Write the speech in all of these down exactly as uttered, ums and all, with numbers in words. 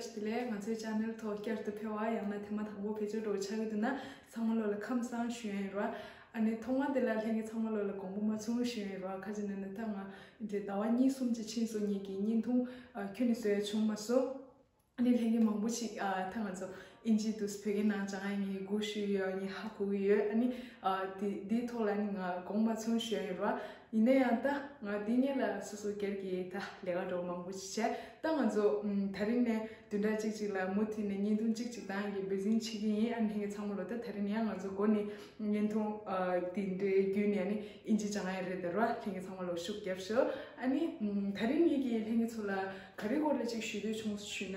བདེ་ལེགས། ང་ཚོའི་ཅེ་ནལ་ཐོག་བསྐྱར་དུ་ཕེབས་པ། ཡང་ན་ཐེངས་མ་དང་པོ་ཕེབས་ཆོག་འགྲོ་ཆགས་ཀྱི་འདུག་ན། ཚང་མ་ལོ་ལ་ཁམས་བཟང་ཞུ་ཡ་ཡིན་ར། ཨ་ནི་ཐོག་མ་དེ་ལ་ལྷན་རྒྱས་ཚང་མ་ལོ་ལ་དགོངས་པ་མ་ཚོམ་ཞུ་ཡ་ཡིན་ར། ཁ་ཅིག་ན་ནི་ད་ང་འདི་ཟླ་བ་གཉིས་གསུམ་ཅིག་ཕྱིན་སོང་། ངེད་ཀྱི་བརྙན་ཐུང་ཨ་ཁྱོན་ནས་བཟོ་ཡ་བྱུང་མ་སོང་། ཨ་ནི་ལྷན་རྒྱས་མང་པོ་ཞིག་ཨ་ད་ང་ཚོ་ཨིན་ཇི་དུ་བོད་སྐད་ནང་སྦྱང་ཡ་ངས་སྒུག་ཞུས་ཡོད། ངས་ཧ་གོ་གི་ཡོད། ཨ་ནི་ཨ་དེ་དེའི་ཐོག་ལ་ནི་ང་དགོངས་པ་མ་ཚོམ་ཞུ་ཡ་ཡིན་ར། ཡིན་ན་ཡང་ད་ང་འདི་སྔོན་ལ་སོ་སོ་སྒེར་གྱི་ད་ལས་ཀ་འདྲ་བོ་མང་པོ་ཞིག་བྱས། ད་ང་ཚོ་ཨམ་ད་རིང་ནས་བདུན་ཕྲག་གཅིག་ཅིག་ལ་མུ་མཐུད་ནས་བརྙན་ཐུང་གཅིག་གཅིག་བཏང་གི་འབད་བརྩོན་བྱེད་ཀྱི་ཡིན། ཨ་ནི་ལྷན་རྒྱས་ཚང་མ་ལོ་ད་ད་རིང་ཡང་ང་ཚོ་འགོ་ནས་བརྙན་ཐུང་ཨ་འདི་འདྲའི་བརྒྱུད་ནས་ཨ་ནི་ཨིན་ཇི་སྦྱང་ཡ་རེད་ད་ར། ལྷན་རྒྱས་ཚང་མ་ལོ་ཤུགས་རྒྱབ་ཤོག་ཨ་ནི་ཨམ་ད་རིང་ངེད་ཀྱིས་ལྷན་རྒྱས་ཚོ་ལ་ག་རེ་སྐོར་ལ་ཅིག་ཞུ་འདོད་བྱུང་ཞུས་ན།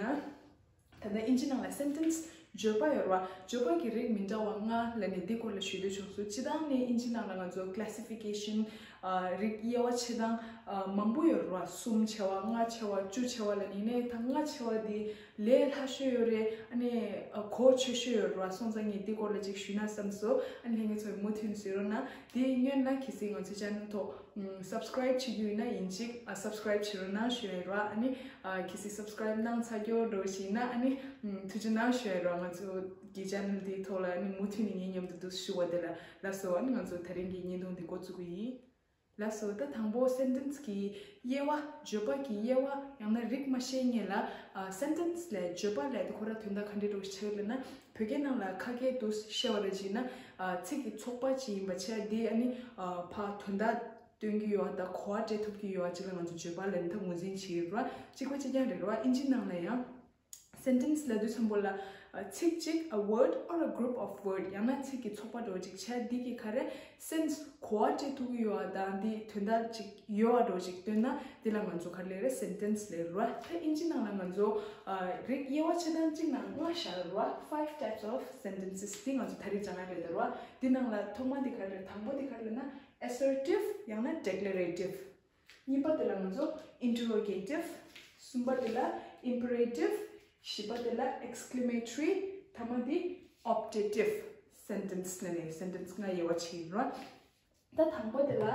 ད་ལྟ་ཨིན་ཇི་ནང་ལ་སེན་ཊེན་སི་བརྗོད་པ་ཡོད་རེད་བ། བརྗོད་པ་གི་རིགས་མི་འདྲ་བ་ལྔ་ལབ་ནས་འདི་སྐོར་ལ་ཞུ་འདོད་བྱུང་སོང་། སྤྱིར་བཏང་ནས་ཨིན་ཇི་ནང་ལ་ང་ཚོ་ཀི་ལ་སི་ཕི་ཀེ་ཤན་ཨ་རིགས་དབྱེ་བ་ཕྱེ་སྟངས་ཨ་མང་པོ་ཡོད་རེད་བ། གསུམ་ཕྱེ་བ། ལྔ་ཕྱེ་བ། བཅུ་ཕྱེ་བ་ལབ་ནས། ཡིན་ནའི་ད་ལྔ་ཕྱེ་བ་འདི་ལས་སླ་ཤོས་ཡོད་རེད། ཨ་ནི་ཨ་གོ་ཆོད་ཤོས་ཡོད་རེད་བ། སོང་ཙང་ངས་འདི་སྐོར་ལ་ཅིག་ཞུས་ན་བསམ་སོང་། ཨ་ནི་ལྷན་རྒྱས་ཚོས་མུ་མཐུད་གཟིགས་རོགས་གནང་། དེའི་སྔོན་ལ་གལ་སྲིད་ང་ཚོའི་ཅེ་ནལ་ཐོག་སབ་སི་ཀ་རའིབ་བྱེད་རྒྱུ་ཡིན་ན་ཡིན་གཅིག་ཨ་སབ་སི་ཀ་རའིབ་བྱེད་རོགས་གནང་ཞུ་ཡ་ཡིན་ར། ཨ་ནི་ཨ་གལ་སྲིད་སབ་སི་ཀ་རའིབ་གནང་ཚར་རྒྱུ་འདྲ་བོ་ཞིག་ཡིན་ན། ཨ་ནི་ཨམ་ཐུགས་རྗེ་གནང་ཞུ་ཡ་ཡིན་ར། ང་ཚོ་གི་ཅེ་ནལ་འདིའི་ཐོག་ལ་ཨ་ནི་མུ་མཐུད་ནས་ངའི་མཉམ་དུ་འདུག་ཞུ་བ་དེ་ལ་ལགས་སོ། ཨ་ནི་ང་ཚོ་ད་རིང་གི་བརྙན་ཐུང་འདི་འགོ་བཙུགས་ཀྱི་ཡིན། ལགས་སོ། ད་དང་པོ་སེན་ཊེན་སི་གི་དབྱེ་བ། བརྗོད་པ་གི་དབྱེ་བ་ཡང་ན་རིགས་མ་ཤེས་སྔོན་ལ་ཨ་སེན་ཊེན་སི་ལས་བརྗོད་པ་ལས་དེ་ཁོ་ར་དོན་དག་ག་འདྲ་འདྲ་བོ་ཞིག་ཆགས་ཡོད་ལབ་ན། བོད་སྐད་ནང་ལ་ཁ་སྐད་དུ་བཤད་པ་རེད་བྱས་ན་ཨ་ཚིག་གི་ཚོགས་པ་ཅིག་ཡིན་པ་བྱས། དེ་ཨ་ནི་ཨ་ཕར་དོན་དག་སྟོན་གྱི་ཡོད་དང་གོ་བ་སྤྲད་ཐུབ་ཀྱི་ཡོད་པ་ཅིག་ལ་ང་ཚོ་བརྗོད་པ་ལབ་ནས་ད་ངོས་འཛིན་བྱེད་ཀྱི་ཡོད་རེད་བ། གཅིག་པ་གཅིག་རྐྱང་རེད་རེད་བ། ཨིན་ཇི་ནང་ལ་ཡང་སེན་ཊེན་སི་ལབ་དུས་ཙམ་པོ་ལ་ཨ་ཚིག་གཅིག a word or a group of word ཡང་ན་ཚིག་གི་ཚོགས་པ་འདྲ་བོ་ཅིག་བྱས། འདི་གི་ག་རེ་སེན་སི་གོ་བ་སྤྲད་ཐུབ་ཀྱི་ཡོད་པ་དང་འདི་དོན་དག་ཅིག་ཡོད་པ་འདྲ་བོ་ཅིག་སྟོན་ན་འདི་ལ་ང་ཚོ་ག་རེ་ལབ་རེད། སེན་ཊེན་སི་ལབ་རེད་བ། ད་ཨིན་ཇི་ནང་ལ་ང་ཚོ་ཨ་རིགས་དབྱེ་བ་ཕྱེ་སྟངས་གཅིག་ནང་ལྔ་བཞག་རེད་བ། Five types of sentences འདི་ང་ཚོ་ད་རེས་སྦྱང་ཡ་རེད་ད་རེད་བ། འདི་ནང་ལ་ཐོག་མ་འདི་ག་རེ་རེད། དང་པོ་འདི་ག་རེ་ལབ་ན་assertive ཡང་ན་declarative། གཉིས་པ་དེ་ལ་ང་ཚོ་interrogative། གསུམ་པ་དེ་ལ་imperative། བཞི་པ་དེ་ལ་exclamatory། ཐ་མ་དེ་optative sentence ལབ་ནས་སེན་ཊེན་སི་ལྔ་དབྱེ་བ་ཕྱེ་ཡིན་ར། ད་དང་པོ་དེ་ལ་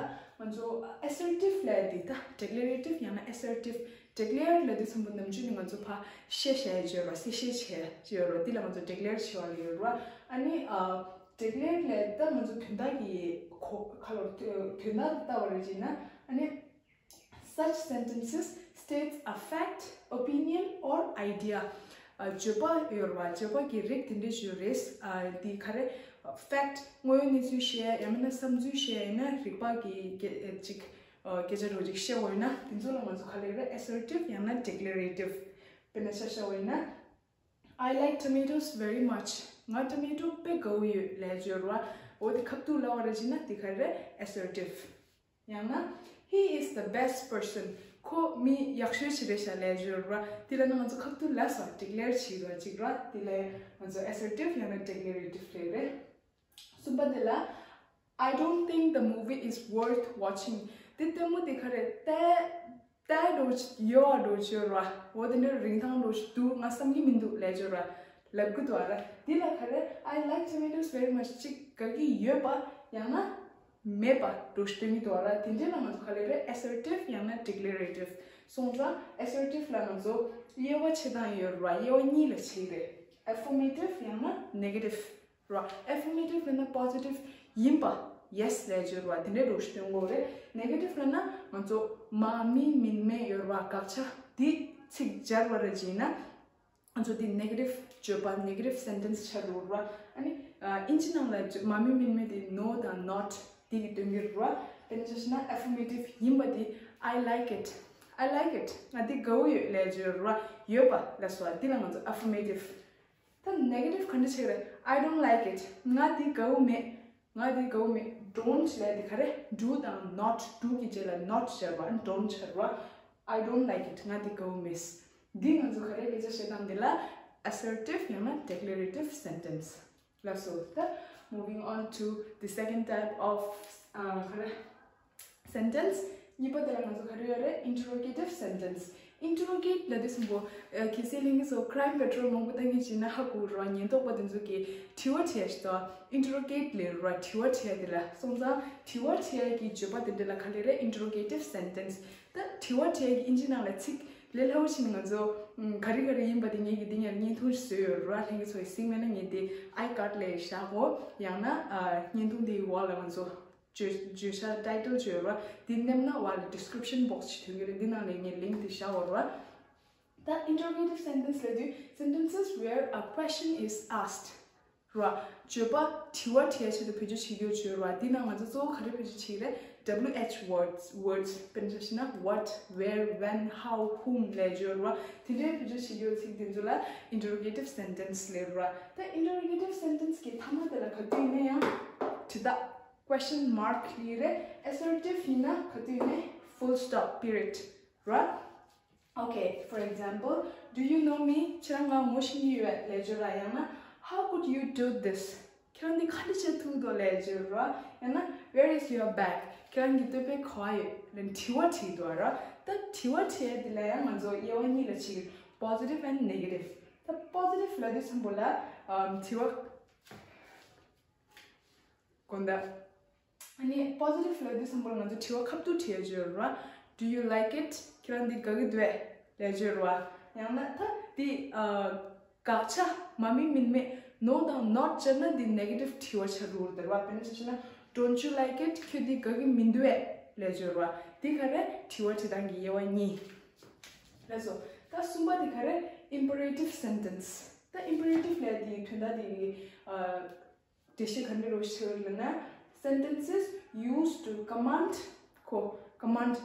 ང་ཚོ་assertive ལབ་དེ་ད་declarative ཡང་ན་assertive། declare ལབ་དུས་ཙམ་པོ་ནམ་རྒྱུན་ནས་ང་ཚོ་ཕར་བཤད་བཤད་བྱས་ར། གསལ་བཤད་བྱས་བྱས་ར། འདི་ལ་ང་ཚོ་declare བྱས་པ་ལབ་ཡོད་ར། ཨ་ནི་ཨ་declare ལབ་ད་ང་ཚོ་དོན་དག་གི་གོ་ཁ་ལོ་དོན་དག་ལྟ་བ་རེད་བྱས་ན། ཨ་ནི such sentences states a fact, opinion or idea. ཨ་བརྗོད་པ་ཡོད་རེད་བ། བརྗོད་པ་གི་རིགས་དེ་འདྲ་ཞིག་ཡོད་རེད། ཨ་འདི་ག་རེ་fact དངོས་ཡོད་གནས་ཚུལ་བཤད་ཡང་མིན་ན་བསམ་ཚུལ་བཤད་ཡང་ན་རིག་པ་གི་སྐད་ཅིག་ཨ་སྐད་ཆ་འདྲ་བོ་ཅིག་བཤད་པ་ཡིན་ན་དེ་ཚོ་ལ་ང་ཚོ་ག་ལབ་རེད། assertive ཡང་ན་declarative། དཔེར་ན་ཆ་བཞག་པ་ཡིན་ན། I like tomatoes very much. ང་ཊོ་མེ་ཊོ་དཔེ་དགའ་བོ་ཡོད་ལབ་ཡ་ཅིག་ཡོད་རེད་བ། འོ་དེ་ཁ་ཐུག་ལབ་པ་རེད་བྱས་ན་དེ་ག་རེ་རེད། assertive། ཡང་ན་he is the best person. ཁོ་མི་ཡག་ཤོས་ཅིག་རེད་ཤག་ལབ་ཡ་ཅིག་ཡོད་རེད་བ། དེ་ལབ་ན་ང་ཚོ་ཁ་ཐུག་ལབ་ས་declare བྱེད་ཡ་ཅིག་རེད་བ། དེ་ལ་ང་ཚོ་assertive ཡང་ན་declarative ལབ་རེད། གསུམ་པ་དེ་ལ། I don't think the movie is worth watching. དེ་ལྟད་མོ་དེ་ག་རེ་ལྟ་ལྟ་འདྲ་བོ་ཅིག་ཡོད་པ་འདྲ་བོ་ཅིག་ཡོད་རེད་བ། འོ་དེ་འདྲ་རིན་ཐང་འདྲ་བོ་ཅིག་འདུག་ང་བསམ་གྱི་མི་འདུག་ལབ་ཡ་ཅིག་ཡོད་རེད་བ། ལབ་གི་འདུག་བ་ར། དེ་ལ་ག་རེ། I like tomatoes very much. ཅིག་དགའ་གི་ཡོད་པ་ཡང་ན་མེད་པ་འདྲ་བོ་ཅིག་སྟོན་གྱི་འདུག་བ་ར། དེ་འདྲ་ལ་ང་ཚོ་ག་ལབ་རེད། assertive ཡང་ན་declarative། སོང་ཙང་assertive ལ་ང་ཚོ་དབྱེ་བ་ཕྱེ་སྟངས་ཡོད་རེད་བ། དབྱེ་བ་གཉིས་ལ་ཕྱེ་གི་རེད། affirmative ཡང་ན་negative ར། affirmative ལབ་ན་positive ཡིན་པ། yes ལབ་ཡ་ཅིག་ཡོད་རེད་བ། དེ་འདྲའི་འདྲ་བོ་ཅིག་སྟོན་གྱི་ཡོད་རེད། negative ལབ་ན་ང་ཚོ་མ་མི་མིན་མེད་ཡོད་རེད་བ། དགག་བྱ་དེ་ཚིག་སྦྱར་བ་རེད་བྱས་ན་ང་ཚོ་དེ་negative བརྗོད་པ། negative sentence ཆགས་འགྲོ་རེད་བ། ཨ་ནི་ཨ་ཨིན་ཇི་ནང་ལ་མ་མི་མིན་མེད་དེ་no དང་not དེ་གི་སྟོན་གྱི་རེད་བ། དཔེར་ན་ཆ་བཞག་ན་affirmative ཡིན་པ་དེ། I like it. I like it. ང་དེ་དགའ་བོ་ཡོད་ལབ་ཡ་ཅིག་ཡོད་རེད་བ། ཡོད་པ་ལབ་སོང་བ། དེ་ལ་ང་ཚོ་affirmative། ད་negative ག་འདྲ་བྱེད་ཀྱི་རེད། I don't like it. ང་འདི་དགའ་བོ་མེད། ང་འདི་དགའ་བོ་མེད། don't ལབ་དེ་ག་རེ། do དང་not། do གི་རྗེས་ལ་not བྱས་པ། don't བྱས་པ། I don't like it. ང་འདི་དགའ་བོ་མེད། འདི་ང་ཚོ་ག་རེ་སྐད་ཆ་བཤད་སྟངས་འདི་ལ་assertive ཡང་ན་declarative sentence ལབ་སོང་། ད་moving on to the second type of ཨ་ག་རེ། sentence གཉིས་པ་དེ་ལ་ང་ཚོ་ག་རེ་ཡོད་རེད། interrogative sentence། interrogate ལབ་དུས་ཙམ་པོ་ཨ་གལ་སྲིད་ལྷན་རྒྱས་ཚོ་crime patrol མང་པོ་ལྟ་མཁན་ཞིག་ཡིན་ན་ཧ་གོ་རེད་བ། ཉེན་རྟོག་པ་དེ་ཚོ་གིས་དྲི་བ་དྲི་ཡ་ཞིག་འདུག interrogate ལབ་རེད་བ། དྲི་བ་དྲི་ཡ་དེ་ལ། སོང་ཙང་དྲི་བ་དྲི་ཡ་གི་བརྗོད་པ་དེ་འདྲ་ལ་ག་ལབ་རེད། interrogative sentence། ད་དྲི་བ་དྲི་ཡ་གི་ཨིན་ཇི་ནང་ལ་ཚིག་ལས་སླ་བོ་ཞིག་ནི་ང་ཚོ་ ཨུམ། ག་རེ་ག་རེ་ཡིན་པ་དེ་ངེད་ཀྱིས་འདི་ཉར་བརྙན་ཐུང་བཟོས་ཡོད་ར། ལྷན་རྒྱས་ཚོ་ཡིས་གཟིགས་མེད་ན་ངེད་དེ་ཨའི་ཀཌ་ལ་བཞག་གོ། ཡང་ན་ཨ་བརྙན་ཐུང་དེའི་འོག་ལ་ང་ཚོ་བརྗོད་བརྗོད་བྱ་ཊའི་ཊལ་བརྗོད་ར། དེ་མནན་ན་འོག་ལ་ཌི་སི་ཀི་རིབ་ཤན་བོག་སི་ཅིག་ཐོན་གྱི་རེད། འདི་ནང་ལ་ངས་ལིང་ཀི་དེ་བཞག་ཡོད་ར། ད་interrogative sentence ལབ་དུས་sentences where a question is asked ར། བརྗོད་པ་དྲི་བ་དྲི་ཡ་ཆེད་དུ་བེད་སྤྱོད་བྱེད་རྒྱུ་བརྗོད་ར། འདི་ནང་ང་ཚོ་གཙོ་བོ་ག་རེ་བེད་སྤྱོད་བྱེད་ཀྱི་རེད། W H words, words དཔེར་ན་ཆ་བཞག་ན་what, where, when, how, whom ལབ་བརྗོད་ར། དེ་འདྲའི་བེད་སྤྱོད་བྱེད་རྒྱུ་ཚིག་དེ་ཚོ་ལ་interrogative sentence ལབ་ར། ད་interrogative sentence གི་མཐའ་མ་དེ་ལ་ག་དུས་ནས་ཡང་དྲི་རྟགས་question mark ལབ་རེད། assertive ཡིན་ན་ག་དུས་ནས་full stop, period ར། Okay, for example, do you know me? ཁྱེད་རང་ང་ངོ་ཤེས་ཀྱི་ཡོད་ལབ་བརྗོད་ར། ཡང་ན་how could you do this? ཁྱེད་རང་འདི་ག་འདྲ་བྱེད་ཐུབ་འདུག་ལབ་བརྗོད་ར། ཡང་ན where is your bag? ཁྱེད་རང་གི་སྟོད་པའི་ག་པར་ཡོད་ལབ་དྲི་བ་དྲིས་འདུག་ར། ད་དྲི་བ་དྲིས་ཡ་འདི་ལ་ཡང་ང་ཚོ་དབྱེ་བ་གཉིས་ལ་ཕྱེ་གི་རེད། positive and negative. ད་positive ལབ་དུས་ཙམ་པ་ལ་ཨམ་དྲི་བ། དགོངས་དག་ཨ་ནི་positive ལབ་དུས་ཙམ་པ་ལ་ང་ཚོ་དྲི་བ་ཁ་ཐུག་དྲི་ཡ་བརྗོད་ར། Do you like it? ཁྱེད་རང་འདི་དགའ་གི་འདུག་ལབ་བརྗོད་ར། ཡང་ན་ད་འདི་ཨ་དགག་བྱ་མ་མིན་མིན་མེད་no དང་not བརྗོད་ན་འདི་negative དྲི་བ་ཆགས་འགྲོ་གི་རེད་ར། དཔེར་ན་ཆ་བཞག་ན་Don't you like it? ཁྱོད་འདི་དགའ་གི་མི་འདུག་ལབ་བརྗོད་ར། འདི་ག་རེ་དྲི་བ་དྲི་སྟངས་ཀྱི་དབྱེ་བ་གཉིས། ལགས་སོ། ད་གསུམ་པ་དེ་ག་རེ། imperative sentence. ད་imperative ལབ་དེ་དོན་དག་དེ་གི་ཨ་འགྲེལ་བཤད་ག་འདྲ་རེད་ཞུ་ལབ་ན། sentences used to command ཁོ་command,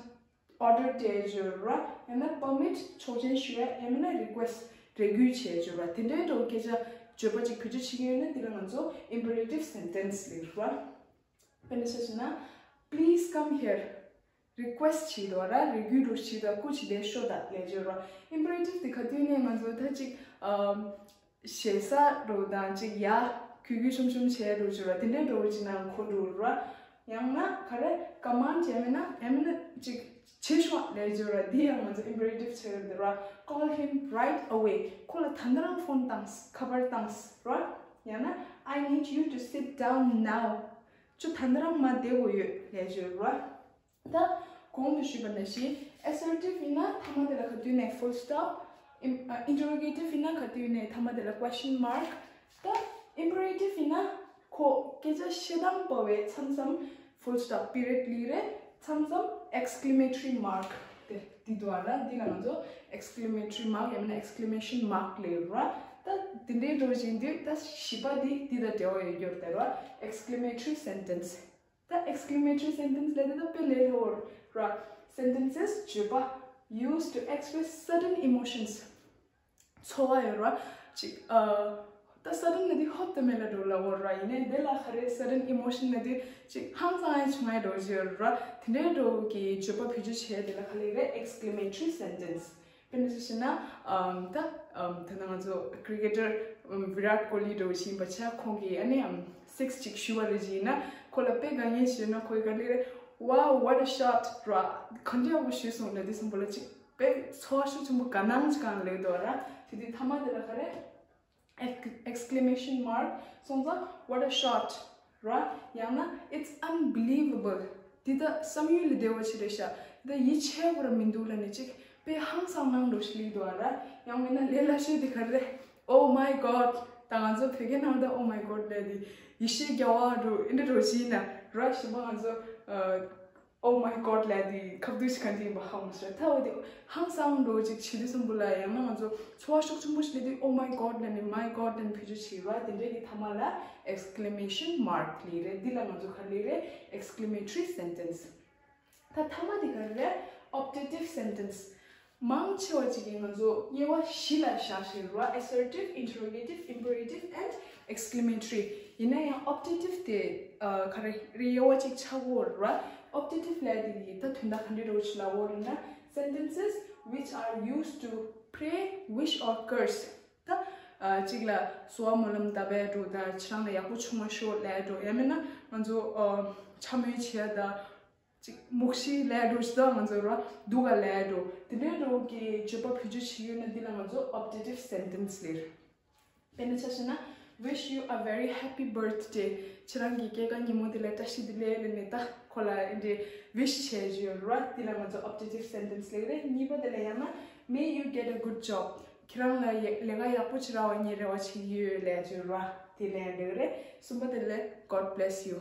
order སྤྲད་བརྗོད་ར། ཡང་ན་permit ཆོག་མཆན་ཞུ་ཡ། ཡང་མིན་ན་request རེ་སྐུལ་བྱས་བརྗོད་ར། དེ་འདྲའི་འགྲོ་སྐད་ཆ་བརྗོད་པ་ཅིག་བེད་སྤྱོད་བྱེད་ཀྱི་ཡོད་ན་དེ་ལ་ང་ཚོ་imperative sentence ལབ་ར། དཔེར་ན་ཆ་བཞག་ན། Please come here. request བྱེད་དོ་ར། རེ་སྐུལ་འགྲོ་བྱེད་དོ། སྐུ་མཁྱེན་འདིར་ཤོག་དང་ལབ་བརྗོད་ར། imperative དེ་ག་དུས་ནས་ང་ཚོ་ད་ཅིག་ཨམ་ཞེ་ས་འགྲོ་དང་ཅིག་ཡ་གུས་གུས་ཆུམ་ཆུམ་བྱས་འགྲོ་བརྗོད་ར། དེ་འདྲའི་འགྲོ་བ་ཅིག་ནང་འཁོར་འགྲོ་ར། ཡང་ན་ག་རེ་command བྱས་མེད་ན་ཡང་མིན་ན་ཅིག་བྱེད་ཤོག་ལབ་བརྗོད་ར། དེ་ཡང་ང་ཚོ་imperative བྱེད་ཡོད་ར། Call him right away. ཁོ་ལ་ད་ལྟ་རང་ཕོན་བཏང་ཁ་པར་བཏང་ར། ཡང་ན་I need you to sit down now. ཁྱོད་ད་ལྟ་རང་མར་བསྡད་དགོས་ཡོད་ལབ་བརྗོད་ར། ད་གོང་དུ་ཞུས་པ་ནང་བཞིན་assertive ཡིན་ན་མཐའ་མ་དེ་ལ་ག་དུས་ནས་full stop. im- ཨ་interrogative ཡིན་ན་ག་དུས་ནས་མཐའ་མ་དེ་ལ་question mark. ད་imperative ཡིན་ན་ཁོ་སྐད་ཆ་བཤད་སྟངས་པ་བས་མཚམས་མཚམས་full stop, period ལབ་རེད། མཚམས་མཚམས་exclamatory mark དེ་འདི་འདུག་ཨ་ར། འདི་ལ་ང་ཚོ་exclamatory mark ཡང་མིན་ན་exclamation mark ལབ་ར། ད་འདི་འདྲའི་འགྲོ་བཞིན་དུས་ད་བཞི་པ་འདི་འདི་དང་འབྲེལ་བ་ཡོད་རྒྱུ་རེད་ར། exclamatory sentence. ད་exclamatory sentence ལབ་དེ་ད་དཔེ་ལས་སླ་བོ་ར། sentences བརྗོད་པ་used to express sudden emotions. ཚོར་བ་ཡོད་ར། ཅིག་ཨ་ད་sudden ལབ་དེ་ཧོབ་ཏེ་མེད་ལ་འགྲོ་ལ་བོར་ར། ཡིན་ནའི་དེ་ལ་ག་རེ་sudden emotion ལབ་དེ་ཅིག་ཧང་སང་ཡ་བྱུང་ཡ་འགྲོ་བཞིན་ཡོད་ར། དེ་འདྲའི་འགྲོ་གི་བརྗོད་པ་བེད་སྤྱོད་བྱས་དེ་ལ་ག་ལབ་རེད། exclamatory sentence. དཔེར་ན་ཆ་བཞག་ན་ཨམ་ད་ཨམ་ད་ནང་ང་ཚོ་cricketer ཨམ་Virat Kohli འདྲ་བོ་ཞིག་ཡིན་པ་ཆ། ཁོང་གིས་ཨ་ནི་ཨམ་six ཅིག་ཞུ་བ་རེད་ཅིག་ཡིན་ན་ཁོ་ལ་དཔེ་དགའ་ངེས་ཞུས་ན་ཁོ་ཡི་ག་ལབ་རེད། Wow, what a shot ར། ག་འདྲ་ཡག་པོ་ཞུས་སོང་ལབ་དུས་ཙམ་པ་ལ་ཅིག་དཔེ་ཚོར་བ་ཤུགས་ཆེན་པོ་དགའ་སྣང་ཅིག་གང་ལབ་འདུག་ར། དེ་དུས་མཐའ་མ་དེ་ལ་ག་རེ། Ex- exclamation mark སོང་ཙང་what a shot ར། ཡང་ན་it's unbelievable འདི་ད་བསམ་ཡུལ་ལས་འདས་པ་ཅིག་རེད་ཤག་འདི་ཡིད་ཆེས་པ་ར་མི་འདུག་ལབ་ནས་ཅིག་དཔེ་ཧང་སང་སྣང་འགྲོ་ཞིག་སླེབས་འདུག་ཨ་ར། ཡང་མིན་ན་ལས་སླ་ཤོས་འདི་ག་རེ། Oh my god. ད་ང་ཚོ་བོད་སྐད་ནང་ད་Oh my god ལབ་དེ་ཡེ་ཤེས་རྒྱལ་བ་འགྲོ་ཨེ་འདྲ་འགྲོ་ཞིག་ཡིན་ན་ར། གཞན་པ་ང་ཚོ་ཨ། Oh my god ལབ་དེ་ཁ་བསྡུར་ཞིག་ག་འདྲ་ཡིན་པ་ཧ་གོ་མ་སོང་། ད་འོ་དེ་ཧང་སང་འགྲོ་ཅིག་བྱེད་དུས་ཙམ་པ་ལ་ཡང་ན་ང་ཚོ་ཚོར་བ་ཤུགས་ཆེན་པོ་ཞིག་སླེབས་དུས་Oh my god ལབ་ནས་My god ལབ་ནས་བེད་སྤྱོད་བྱེད་ར། དེ་འདྲའི་གི་མཐའ་མ་ལ་exclamation mark ལབ་རེད། འདི་ལ་ང་ཚོ་ག་ལབ་རེད། exclamatory sentence. ད་མཐའ་མ་དེ་ག་རེ་རེད། optative sentence. མང་ཆེ་བ་ཅིག་གིས་ང་ཚོ་དབྱེ་བ་བཞི་ལ་བཞག་བཞིན་ར། assertive, interrogative, imperative and exclamatory. ཡིན་ན་ཡང་optative དེ་ཨ་ག་རེ་རེད། དབྱེ་བ་གཅིག་ཆགས་ཀྱི་ཡོད་རེད་བ། optative ལབ་དེ་གི་ད་དོན་དག་ག་འདྲ་འདྲ་བོ་ཞིག་ལབ་ཀྱི་ཡོད་རེད་ན། sentences which are used to pray, wish or curse. ད་ཨ་གཅིག་ལ་གསོལ་བ་སྨོན་ལམ་བཏབ་པའི་འགྲོ་དང་། ཁྱེད་རང་ལ་ཡག་པོ་བྱུང་མ་ཤོག་ལབ་འགྲོ། ཡང་མིན་ན་ང་ཚོ་ཨ་འཕྱ་སྨོད་བྱས་དང་། ཅིག་མུག་ཤི་ལབ་འགྲོ་ཞིག་དང་། ང་ཚོ་ར་སྡུག་ག་ལབ་འགྲོ། དེ་འདྲའི་འགྲོ་གི་བརྗོད་པ་བེད་སྤྱོད་བྱེད་ཡོད་ན་འདི་ལ་ང་ཚོ་optative sentence ལབ་རེད། དཔེར་ན་ཆ་བཞག་ན། Wish you a very happy birthday. ཁྱེད་རང་གི་སྐྱེས་སྐར་ཉིན་མོ་དེ་ལ་བཀྲ་ཤིས་བདེ་ལེགས་ལབ་ནས་ད་ཁོ་ལ་འདི་འདྲའི་wish བྱས་ཡོད་ར། འདི་ལ་ང་ཚོ་optative sentence ལབ་རེད། གཉིས་པ་དེ་ལ་ཡང་ན་ May you get a good job. ཁྱེད་རང་ལ་ཡ་ལས་ཀ་ཡག་པོ་ཅིག་རག་པ་ངས་རེ་བ་བྱེད་ཀྱི་ཡོད་ལབ་ཡ་ཅིག་ཡོད་ར། དེ་ལབ་ཡ་འགྲིག་རེད། གསུམ་པ་དེ་ལ་God bless you.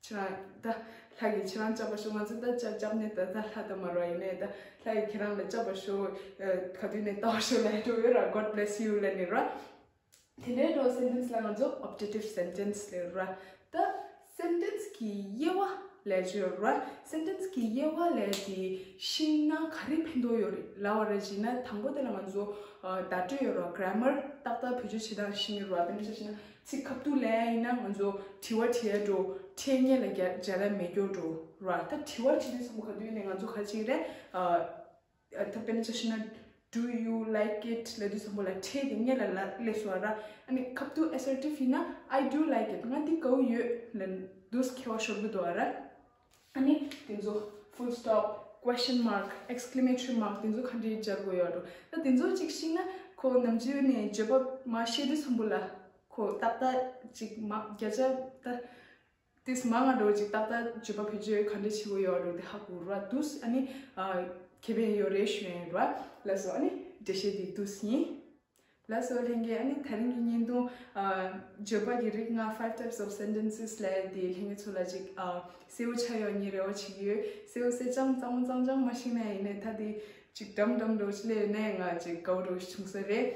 ཁྱེད་རང་ད་ལྷ་གིས་ཁྱེད་རང་སྐྱབས་པ་ཤོག་ང་ཚོ་ད་སྐྱབས་སྐྱབས་ནས་ད་ད་ལྷ་ད་མ་ར་ཡིན་ནས་ད་ལྷ་གིས་ཁྱེད་རང་ལ་སྐྱབས་པ་ཤོག་ག་དུས་ནས་ལྟ་བ་ཤོག་ལབ་ཡ་འགྲོ་ཡོད་ར། God bless you ལབ་ནས་ར། དེ་ནས་འགྲོ་སེན་ཊེན་སི་ལ་ང་ཚོ་ཨོབ་ཇེག་ཊིབ་སེན་ཊེན་སི་ལབ་ར། ད་སེན་ཊེན་སི་གི་དབྱེ་བ་ལབ་ཅིག་ཡོད་ར། སེན་ཊེན་སི་གི་དབྱེ་བ་ལབ་དེ་ཤེས་ན་ག་རེ་ཕན་ཐོགས་ཡོད་རེད་ལབ་པ་ར་བྱས་ན། དང་པོ་དེ་ལ་ང་ཚོ་ཨ་བརྡ་སྤྲོད་ཡོད་ར། གྷི་ར་མར་ཏག་ཏག་བེད་སྤྱོད་བྱེད་སྟངས་ཤེས་ཀྱི་ར། དཔེར་ན་ཆ་བཞག་ན་ཚིག་ཁ་ཐུག་ལབ་ཡ་ཡིན་ན་ང་ཚོ་དྲི་བ་དྲི་ཡ་འགྲོ། ཕྲད་སྔོན་ལ་རྒྱག་རྒྱག་ཡ་མེད་རྒྱུ་འགྲོ་ར། ད་དྲི་བ་དྲི་དུས་ཙམ་པ་ག་དུས་ནས་ང་ཚོ་ག་ཅིག་རེད། ཨ། ཨ། ད་དཔེར་ན་ཆ་བཞག་ན། Do you like it ལབ་དུས་ཙམ་པ་ལ་ཕྲད་དེ་སྔོན་ལ་ལ་སླེབས་སོང་ར། ཨ་ནི་ཁ་ཐུག་ཨེ་སར་ཊིབ་ཡིན་ན། I do like it. ང་འདི་དགའ་བོ་ཡོད་ལབ་དུས་ཁྱད་པར་ཤོར་གི་འདུག་ར། ཨ་ནི་དེ་ཚོ་ཕུལ་སི་ཊོབ། ཀུ་ཨེ་སི་ཅན་མརཀ། ཨེག་སི་ཀི་ལེ་མེ་ཊོ་རི་མརཀ། དེ་ཚོ་ག་འདྲས་སྦྱར་དགོས་ཡོད་འགྲོ། ད་དེ་ཚོ་ཅིག་ཤེས་ན་ཁོ་ནམ་རྒྱུན་ནས་བརྗོད་པ་མར་བཤད་དུས་ཙམ་པ་ལ་ཁོ་ཏག་ཏག་ཅིག་མར་བརྒྱ་ཆ་ད། དེས་མང་ང་འགྲོ་ཅིག་ཏག་ཏག་བརྗོད་པ་བེད་སྤྱོད་ག་འདྲ་བྱེད་དགོས་ཡོད་འགྲོ་དེ་ཧ་གོ་ར་འདུག་ཨ་ནི་ཨ་ཁེ་ཕན་ཡོད་རེད་ཞུ་ཡ་ཡིན་ར། ལགས་སོ། ཨ་ནི་འགྲེལ་བཤད་འདི་འདུག་ཡིན། ལགས་སོ་ལྷན་རྒྱས། ཨ་ནི་དེ་རིང་གི་བརྙན་ཐུང་ཨ་བརྗོད་པ་གི་རིགས་ལྔ། Five types of sentences ལབ་དེ་ལྷན་རྒྱས་ཚོ་ལ་ཅིག་ཨ་གསལ་པོ་ཆགས་ཡོད་ངས་རེ་བ་བྱེད་ཀྱི་ཡོད། གསལ་པོ་གསལ་རྐྱང་གཙང་མ་གཙང་རྐྱང་མ་ཤེས་ན་ཡིན་ནའི་ད་དེ་ཅིག་འགྲམ་འགྲམ་འགྲོ་ཅི་ལས་ནས་ང་ཅིག་དགའ་བོ་འགྲོ་བྱུང་ས་རེད།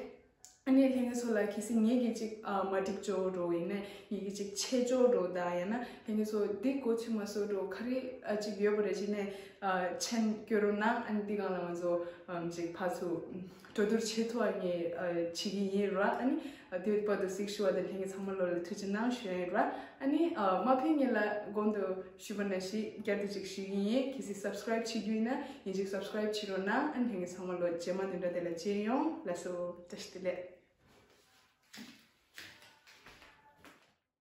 ཨ་ནི་ལྷན་རྒྱས་ཚོ་ལ་གལ་སྲིད་ངེད་ཀྱི་ཅིག་ཨ་མ་འགྲིག་ཅོག་འགྲོ་ཡིན་ན་ངེད་ཀྱི་ཅིག་ཆད་ཅོག་འགྲོ་ད་ཡང་ན་ལྷན་རྒྱས་ཚོ་འདི་གོ་ཚོད་མ་སོང་འགྲོ་ག་རེ་ཨ་ཅིག་ཡོད་པ་རེད་ཅེ་ནས་ཨ་མཆན་སྐྱོན་རོགས་གནང་། ཨ་ནི་འདི་སྒང་ལ་ང་ཚོ་ཨམ་ཅིག་ཕར་ཚུར་གྲོས་བསྡུར་བྱེད་ཐུབ་པ་ངས་ཨ་བྱེད་ཀྱི་ཡིན་ར། ཨ་ནི་ཨ་དེ་བར་དུ་གཟིགས་ཞུ་བ་དང་ལྷན་རྒྱས་ཚང་མ་ལོ་ལ་ཐུགས་རྗེ་གནང་ཞུ་ཡ་ཡིན་ར། ཨ་ནི་ཨ་མ་ཕེབས་སྔོན་ལ་གོང་དུ་ཞུས་པ་ནང་བཞིན་བསྐྱར་དུ་ཅིག་ཞུ་གི་ཡིན། གལ་སྲིད་སབ་སི་ཀ་རེབ་བྱེད་རྒྱུ་ཡིན་ན་ཡིན་ཅིག་སབ་སི་ཀ་རེབ་བྱེད་རོགས་གནང་། ཨ་ནི་ལྷན་རྒྱས་ཚང་མ་ལོ་རྗེས་མ་འདི་འདྲ་དེ་ལ་མཇལ་ཡོང་། ལགས་སོ། བཀྲ་ཤིས་བདེ་ལེགས།